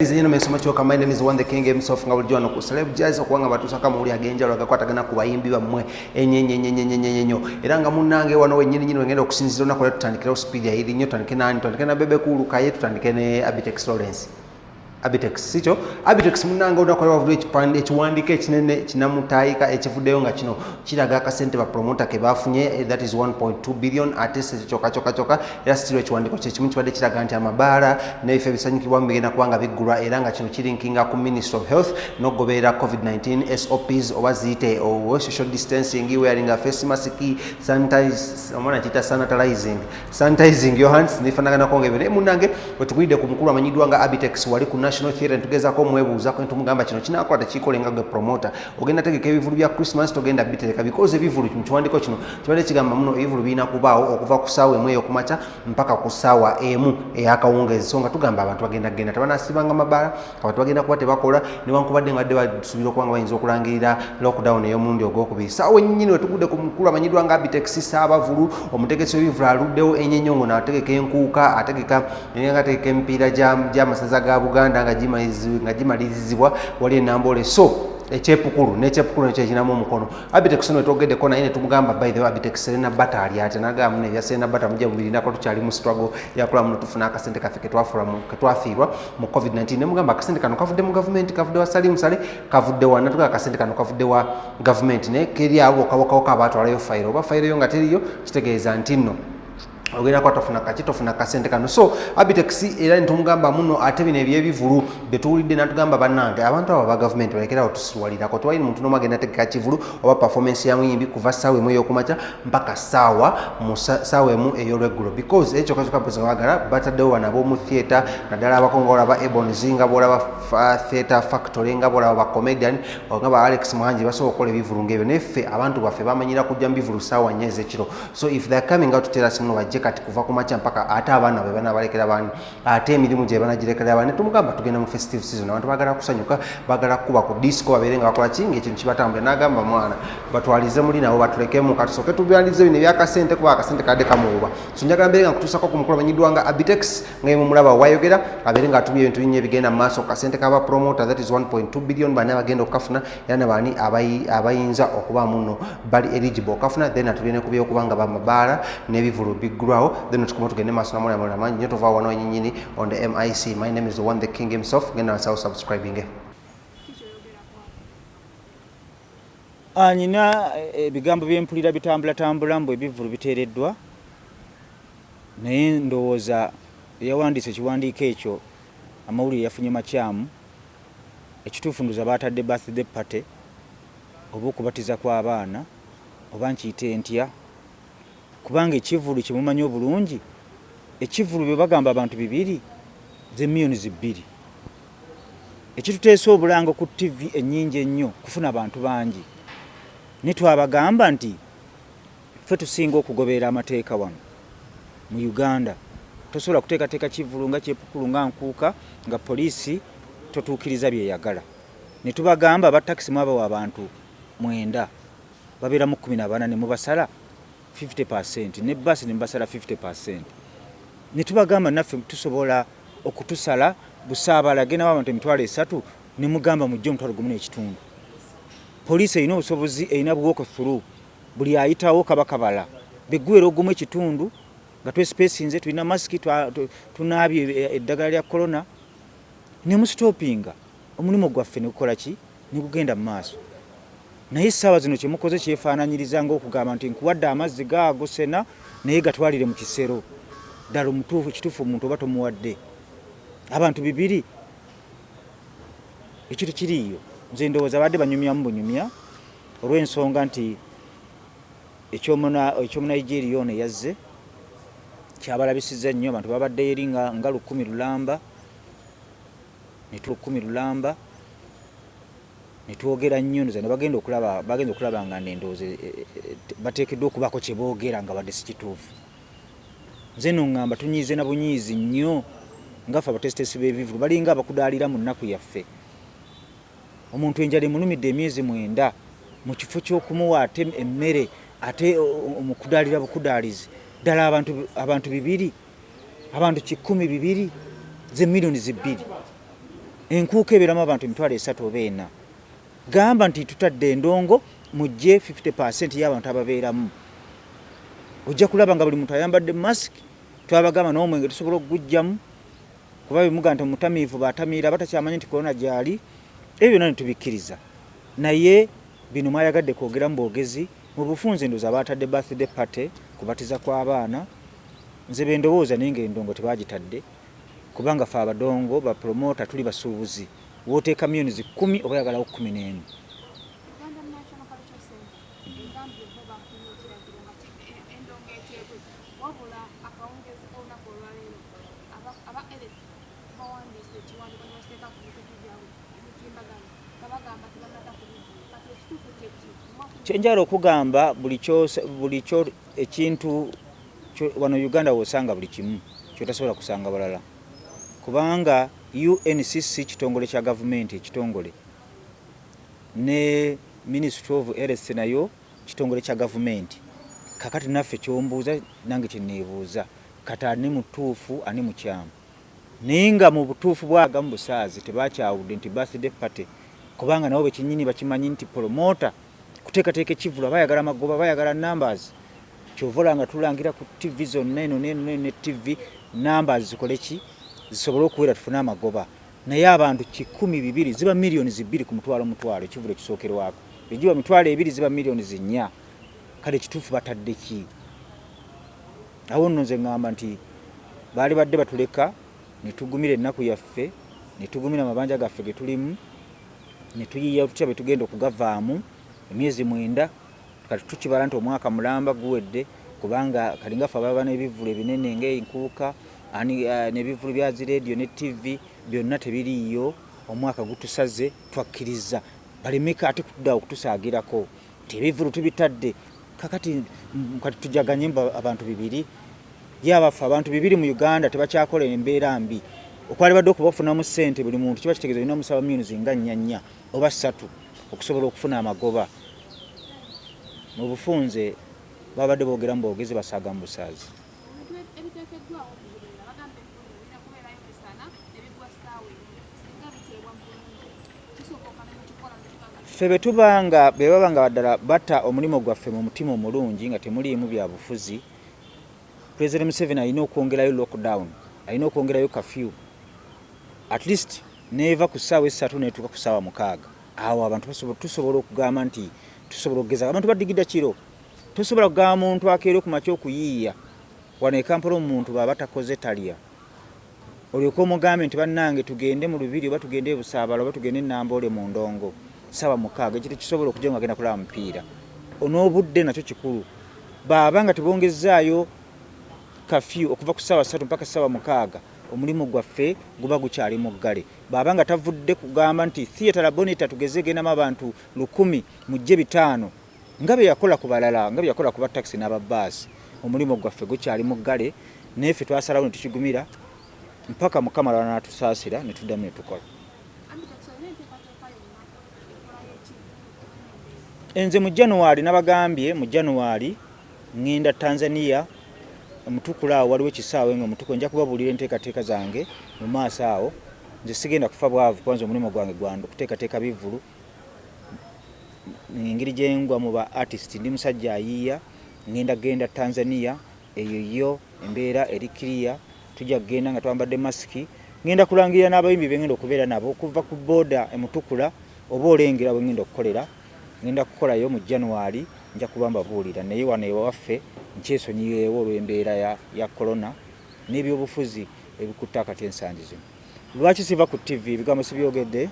Ladies and gentlemen, so much. My name is One the King himself, nga bulijjo wano ku Celeb Jazz okubanga batuusako amawulire ag'enjawulo agakwatagana ku bayimbi bammwe enyenyenyenyenyenyenyo. Era nga munnange wano wennyini nyini wengenda okusinziira olunaku lwa tutandikirawo speed yayiri nnyo. Tutandike nani? Tutandike na Bebe Cool Kaye, tutandike ne Abitex Lawrence. Abitex sikyo? Abitex munnange, olunaku lwa wavuddeyo ekipande, ekiwandiiko ekinene kinamutaayika ekivuddeyo, nga kino kiraga akasente ba promoter ke bafunye, that is 1.2 billion. Ate si kyokka kyokka kyokka, era still ekiwandiiko kyekimu kibadde kiraga nti amabaala n'ebifo ebisanyukirwamu bigenda kuba nga biggulwa, era nga kino kirinkinga ku Ministry of Health n'okugoberera COVID-19 SOPs, oba ziyite social distancing, wearing a face mask, sanitize, omwana kiyita sanitizing, sanitizing your hands, nefaanaganako ngaebyo. Naye munnange, wetugulidde ku mukulu amanyiddwa nga Abitex wali ku National Theatre, ntugezaako omwebuuzaako, netumugamba kino kinakola tekikole nga gwe promoter ogenda tegeka ebivulu bya Christmas, togenda bitereka, because ebivulu mu kiwandiiko kino kibadde kigamba muno ebivulu birina kubaawo okuva ku ssaawa 1 ey'okumakya mpaka ku ssaawa 1 ey'akawungeezi. So nga tugamba abantu bagenda genda tebanasibanga mabaala, abantu bagenda kuba tebakola, newankubadde nga badde basuubira okuba nga bayinza okulangirira lockdown ey'omulundi ogwokubiri. Saawa ennyini wetugudde ku mukulu amanyiddwa nga Abitex Saabavulu, omutegesi w'ebivulu, aluddewo enyenyongo n'ategeka enkuuka, ategeka nga ategeka emipiira gy'amasaza ga Buganda nga gimalirizibwa wali enambole. So ekyepukulu n'ekyepukulu nekyo ekinamu omukono. Abitex ono wetwogeddeko naye netumugamba, by the way, Abitex, Serena Bata ali ate nagamba muno ebya Serena Bata mujja mubirinako, tukyali mu struggle yakola muno tufuna akasente kaffe ketwafiirwa mu COVID-19. Nemugamba akasente kano kavudde mu gavumenti, kavudde wa Salim Saleh, kavudde wa? Natuga akasente kano kavudde wa gavumenti, naye keri abo kawakawaka abatwalayo fayiro, oba fayiro yo nga teriyo, kitegeeza nti nno ogenda kuba tofuna kaki, tofuna kasente kano. So Abitex era netumugamba muno ate bino ebyebivulu byetuwulidde, natugamba bannange, abantu abo aba gavumenti balekerawo tusiwalirako. Tewali muntu n'omu agenda tegeka kivulu oba performance ya muyimbi kuva ssaawa 1 ey'okumakya mpaka ssaawa mu ssaawa 1 ey'olweggulo, because ekyo kazokapozi nga bagala bataddewo bano ab'omu theatre, naddala abakonga olaba Ebonies, nga bwolaba Theatre Factory, nga bwolaba ba comedian nga ba Alex Muhangi, basobola okukola ebivulu ngaebyo. Naye ffe abantu baffe bamanyira kujja mu bivulu ssaawa 4 ez'ekiro. So if they are coming out to tell us muno bajje kati kuva ku makya mpaka, ate abaana bwe banabalekera bani? Ate emirimu gye banagirekera bani? Tumugamba tugenda mu festive season, abantu bagala kusanyuka, bagala kukuba ku disco, babeere nga bakola ki, ngaekintu kibatambula. N'agamba mwana batwalize muli nabo batulekemu, katusooke tubyalize bino ebyakasente, kuba akasente kadde kamuwuba. So njagala mbeere nga nkutuusako ku mukulu amanyiddwa nga Abitex, nga yemumulaba wayogera, abeere nga atumye ebintu bingi ebigenda mu maaso. Kasente kaba promoter, that is 1.2 billion, bani abagenda okukafuna, era nabaani abayinza okuba muno bali eligible okafuna. Then atulina ku byokuba nga bamabaala n'ebivulu biggulwawo, then tukoma tugende maaso namulala mangi nnyo. Tova wano wenyinyini on the MIC. My name is the One the King himself. Genda nsawo subscribing. Nyina ebigambo byempulira bitambulatambula mbu ebivvulu biteereddwa, naye ndowooza eyawandiise ekiwandiiko ekyo amawulire yafunye makyamu. Ekituufu ndoza baatadde birthday party oba okubatiza kw'abaana, oba nkiyite ntya, kubanga ekivvulu kyemumanyi obulungi, ekivvulu bwe bagamba abantu 200 ze miliyoni 2. Ekituteesa obulango ku TV ennyingi ennyo kufuna bantu bangi, ne twabagamba nti ffe tusinga okugoberera amateeka wano mu Uganda. Tosobola kuteekateeka kivvulu nga kyepukulu nga nkuuka nga poliisi totuukiriza byeyagala. Ne tubagamba aba takisi mwabawa abantu mwenda, babeeramu 14, ne mubasala 50, ne baasi ne mubasala 50. Ne tubagamba naffe tusobola okutusala busaabala gendawo abantu 30,000, ne mugamba mujje 1,500. Poliisi erina obusobozi, erina walk through, buli ayitawo kabakabala beggwera ogumu ekitundu nga twesipesinze, tulina masiki, tunaabye eddagala lya korona, ne musitopinga omulimu gwaffe negukola ki, negugenda mu maaso. Naye essaawa zino kyemukoze kyefaananyiriza ngaokugamba nti nkuwadde amazzi gaago sena, naye gatwalire mu kisero. Ddala omutuufu kituufu omuntu oba tomuwadde abantu 200, ekyo tekiriiyo. Nze ndowooza badde banyumyamu bunyumya olw'ensonga nti ekyomunigeria ono eyazze kyabalabisiza nnyo abantu, babadde eri nga 1000 lulamba, 1000 lulamba, netwogera nnyo. Ndoza ne bagenda okulaba, bagenda okulaba nga nendowooza bateekeddwa okubaako kye boogera nga badde si kituufu. Nze no ŋŋamba tunyiize na bunyiizi nnyo nga ffe abateesiteesi b'ebivulu, balinga abakudaalira mu nnaku yaffe. Omuntu enjala emulumidde emyezi 9, mu kifo ky'okumuwa ate emmere, ate omukudaalira bukudaalizi. Ddala abantu 200, abantu 1000, 200 ze miliyoni 2. Enkuuka ebeeramu abantu 30,000 oba 4,000. Gamba nti tutadde endongo mujje 50% y'abantu ababeeramu, ojja kulaba nga buli muntu ayambadde mask. Twabagamba n'omwenge tusobola okugujjamu, kuba bimuga nti omutamiivu batamiira batakyamanyi nti korona gyali. Ebyo byonna netubikkiriza, naye bino mwayagadde kwogeramu bwogezi mu bufunze. Ndowooza baatadde birthday party, kubatiza kw'abaana, nze bendowooza, naye nga endongo tebagitadde, kubanga fe abadongo ba promoter tuli basuubuzi. Wooteeka miliyoni 10 oba oyagalawo 11. Uganda National Cultural Center egambye bo bafunye ekiragiro nga endongo eteebwe, wabula akawungeezi k'olunaku olwaleero aba LF bawandiise ekiwandiiko ne bakiteeka ku mikutu gyabwe emitimbagano nga bagamba tebannata ku bivvulu. Kati ekituufu kyeki? Kyenjala okugamba, buli kyo ekintu wano Uganda wosanga buli kimu kyotasobola kusanga balala, kubanga UNCC kitongole kya gavumenti ekitongole, ne Ministry of Health nayo kitongole kya gavumenti. Kakati naffe kyombuuza nange kyeneebuuza, kati ani mutuufu, ani mukyamu? Naye nga mu butuufu bwagamu busaazi tebakyawudde nti birthday party, kubanga nabo bekinyini bakimanyi nti promoter kuteekateeka ekivvulu aba ayagala magoba, bayagala numbers. Kyova olaba nga tulangira ku TV zonna eno neno neno ne TV, numbers zikole ki, zisobole okuwera tufune amagoba. Naye abantu 200 ziba miliyoni 2 ku mutwalo mutwalo. Ekivvulu ekisookerwako egiba 20,000 ziba miliyoni 4. Kale ekituufu batadde ki awo? Nno nze ŋŋamba nti baali badde batuleka ne tugumira ennaku yaffe, ne tugumira amabanja gaffe ge tulimu, ne tuyiiya tutya bwe tugenda okugavaamu. Emyezi 9 kati tukibala nti omwaka mulamba guwedde, kubanga kalinga ffe ababa n'ebivvulu ebinene ng'enkuuka n'ebivvulu bya zi rediyo ne TV byonna tebiriiyo. Omwaka gutusaze, twakkiriza balemeka ate kudda okutusaagirako nti ebivvulu tubitadde. Kakati kati tujaganye mbu abantu bibiri ye abaffe abantu bibiri mu Uganda tebakyakola. Embeera mbi okwali badde okubafunamu ssente, buli muntu kiba kitegeeza olina omusaba miliyoni nga nnya nnya oba ssatu okusobola okufuna amagoba. Mu bufunze babadde boogeramu bwogezi, basaaga mu busaazi. Ebintu ebiteekeddwawo okugoberera, bagamba ebivvulu birina kubeerayo misana ne bigwa ssaawa 1. Singa biteebwa mu bulungi kisoboka ne mukikola ne kiba nga Ffe bwe tuba nga bwe baba nga ddala batta omulimu gwaffe mu mutima omulungi nga temuliimu bya bufuzi, President Museveni alina okwongerayo lockdown, alina okwongerayo curfew, at least neeva ku ssaawa 3 netuuka ku ssaawa 6. Awo abantu tusobola okugamba nti tusobola okugeza abantu badigida kiro. Tosobola kugamba muntu akeera okumakya okuyiiya wano e Kampala, omuntu bw'aba takoze talya, olyoke omugambe nti bannange tugende mu Lubiri oba tugende e Busaabala oba tugende e Namboole mu ndongo ssaawa 6. Ekyo tekisobola okujja nga agenda kulaba mupiira. Onoobudde nakyo kikulu. Baaba nga tebongezaayo curfew okuva ku ssaawa 3 mpaka ssaawa 6, omulimu gwaffe guba gukyali muggale. Baaba nga tavudde kugamba nti Theatre Labonita tugeze egendamu abantu 1,000, mujje 500, nga bye yakola ku balala, nga bye yakola ku ba taxi n'ababaasi, omulimu gwaffe gukyali muggale. Naye ffe twasalawo ne tukigumira mpaka Mukama lwanaatusaasira ne tuddamu ne tukola. Abitex, olina enteekateeka yonna ekola y'ekivvulu? Nze mu January, nabagambye, mu January ŋŋenda Tanzania Mutukula. Awo waliwo ekisaawe nga Mutukula, nja kubabuulira enteekateeka zange mu maaso awo. Nze sigenda kufa bwavu, kubanza omulimu gwange gwange okuteekateeka bivvulu. Engeri gyengwa mu ba artist, ndi musajja ayiiya. Ŋŋenda genda Tanzania, eyo yo embeera eri kiriya. Tujja kugenda nga twambadde masiki. Ŋŋenda kulangirira n'abayimbi bengenda okubeera nabo okuva ku booda emutukula oba olengera bwe ŋŋenda okukolera. Ŋŋenda kukolayo mu January, nja kuba mbabuulira. Naye wano ewaffe nkyesonyiyeewo olw'embeera ya corona n'ebyobufuzi ebikutte akati ensangi zino. Lwaki siva ku TV? Ebigambo sibyogedde.